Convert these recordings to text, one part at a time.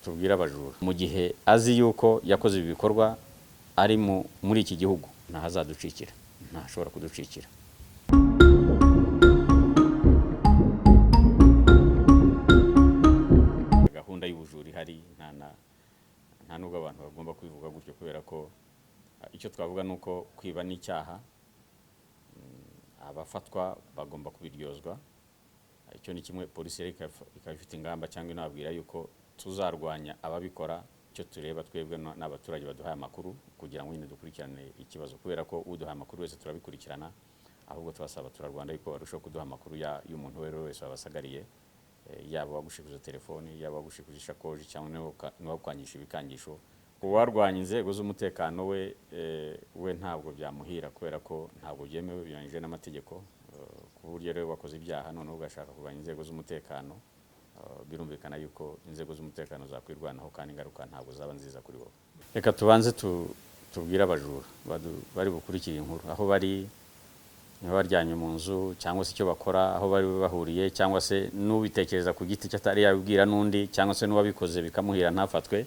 tubwire abajura, mu gihe azi yuko yakoze ibi bikorwa ari muri iki gihugu, ntahazaducikira, ntashobora kuducikira. Gahunda y'ubujura ihari, nta nubwo abantu bagomba kubivuga gutyo, kubera ko icyo twavuga ni uko kwiba ni icyaha, abafatwa bagomba kubiryozwa. Icyo ni kimwe. Polisi rero ikaba ifite ingamba cyangwa inababwira yuko tuzarwanya ababikora. Icyo tureba twebwe n'abaturage baduhaye amakuru kugira ngo nyine dukurikirane ikibazo, kubera ko uduhaye amakuru wese turabikurikirana. Ahubwo tubasaba abaturarwanda yuko barushaho kuduha amakuru y'umuntu uwo ari we wese wabasagariye, yaba uwagushikuza telefoni, yaba uwagushikuza ishakoshi, cyangwa n'uwakwangisha ibikangisho. Uwarwanya inzego z'umutekano we ntabwo byamuhira, kubera ko ntabwo byemewe, binyuranyije n'amategeko. Ku buryo rero wakoze ibyaha noneho ugashaka kurwanya inzego z'umutekano, birumvikana yuko inzego z'umutekano zakwirwanaho, kandi ingaruka ntabwo zaba nziza kuri wowe. Reka tubanze tubwire abajura bari bukurikire inkuru, aho bari, niba baryamye mu nzu cyangwa se icyo bakora, aho bari bahuriye, cyangwa se n'ubitekereza ku giti cye atari yabibwira n'undi, cyangwa se n'uwabikoze bikamuhira ntafatwe,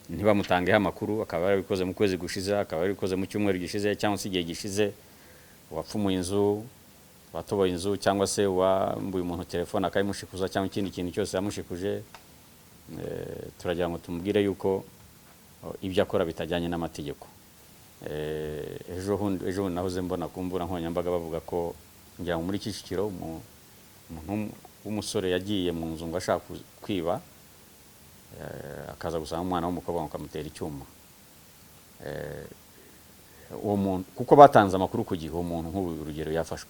ntibamutangeho amakuru, akaba yarabikoze mu kwezi gushize, akaba yarabikoze mu cyumweru gishize, cyangwa se igihe gishize, uwapfumuye inzu, watoboye inzu, cyangwa se uwambuye umuntu telefone akayimushikuza, cyangwa ikindi kintu cyose yamushikuje, turagira ngo tumubwire yuko ibyo akora bitajyanye n'amategeko. Ejo bundi nahoze mbona ku mbuga nkoranyambaga bavuga ko ngira ngo muri Kicukiro umuntu w'umusore yagiye mu nzu ngo ashaka kwiba, akaza gusanga umwana w'umukobwa ngo akamutera icyuma. Uwo muntu, kuko batanze amakuru ku gihe, uwo muntu nk'ubu urugero yafashwe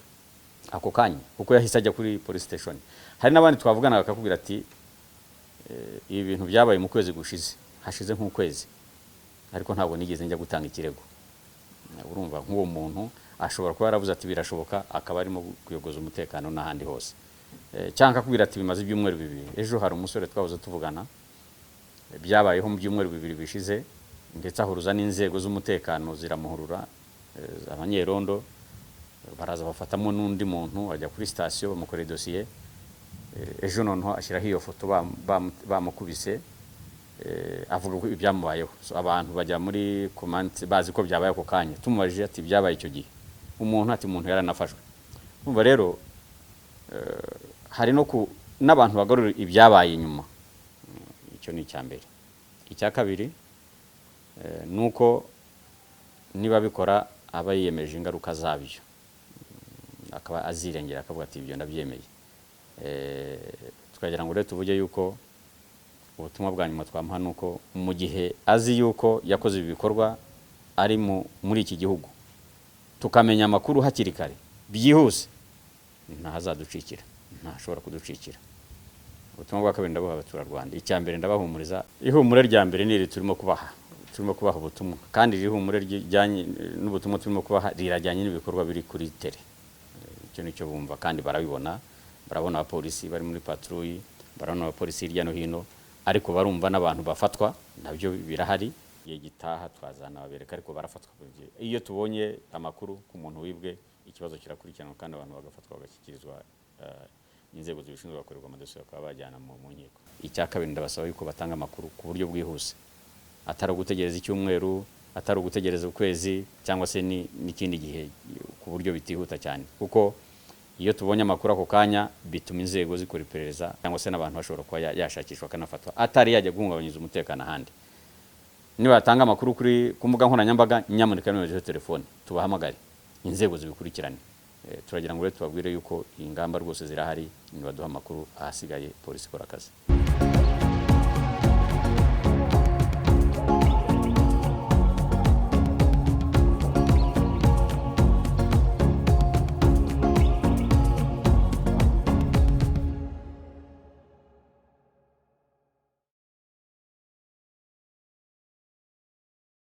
ako kanya, kuko yahise ajya kuri police station. Hari n'abandi twavugana bakakubwira ati ibi bintu byabaye mu kwezi gushize, hashize nk'ukwezi, ariko ntabwo nigeze njya gutanga ikirego. Urumva nk'uwo muntu ashobora kuba yaravuze ati birashoboka, akaba arimo kuyogoza umutekano n'ahandi hose, cyangwa akakubwira ati bimaze ibyumweru 2. Ejo hari umusore twahoze tuvugana, byabayeho mu byumweru 2 bishize, ndetse ahuruza n'inzego z'umutekano ziramuhurura, abanyerondo baraza bafatamo n'undi muntu, ajya kuri sitasiyo bamukorera dosiye. Ejo noneho ashyiraho iyo foto bamukubise, avuga ko ibyamubayeho. So, abantu bajya muri comment bazi ko byabaye ako kanya. Tumubajije ati byabaye icyo gihe, umuntu ati umuntu yaranafashwe. Urumva rero hari no n'abantu bagarura ibyabaye inyuma. Icyo ni icya mbere. Icya kabiri nuko niba bikora aba yiyemeje ingaruka zabyo, akaba azirengera akavuga ati ibyo ndabyemeye. Tukagira ngo rero tuvuge yuko ubutumwa bwa nyuma twamuha nuko mu gihe azi yuko yakoze ibi bikorwa ari muri iki gihugu, tukamenya amakuru hakiri kare byihuse, ntahazaducikira, ntashobora kuducikira. Ubutumwa bwa kabiri ndabuha abaturarwanda. Icya mbere ndabahumuriza, ihumure rya mbere ni iri turimo kubaha, turimo kubaha ubutumwa, kandi iri humure rijyanye n'ubutumwa turimo kubaha rirajyanye n'ibikorwa biri kuri tele. Icyo nicyo bumva kandi barabibona, barabona abapolisi bari muri patrouille, barabona abapolisi hirya no hino, ariko barumva n'abantu bafatwa nabyo birahari. Igihe gitaha twazana babereka, ariko barafatwa buri gihe. Iyo tubonye amakuru ku muntu wibwe, ikibazo kirakurikiranwa kandi abantu bagafatwa bagashyikirizwa inzego zibishinzwe, bakorerwa amadosiye bakaba bajyana mu nkiko. Icya kabiri ndabasaba yuko batanga amakuru ku buryo bwihuse, atari ugutegereza icyumweru, atari ugutegereza ukwezi, cyangwa se n'ikindi gihe ku buryo bitihuta cyane, kuko iyo tubonye amakuru ako kanya bituma inzego zikora iperereza, cyangwa se n'abantu bashobora kuba yashakishwa akanafatwa atari yajya guhungabanyiriza umutekano ahandi. Niba batanga amakuru ku mbuga nkoranyambaga, nyamuneka nimero telefone tubahamagare, inzego zibikurikirane. Turagira ngo rero tubabwire yuko ingamba rwose zirahari, nibaduha amakuru ahasigaye polisi ikora akazi.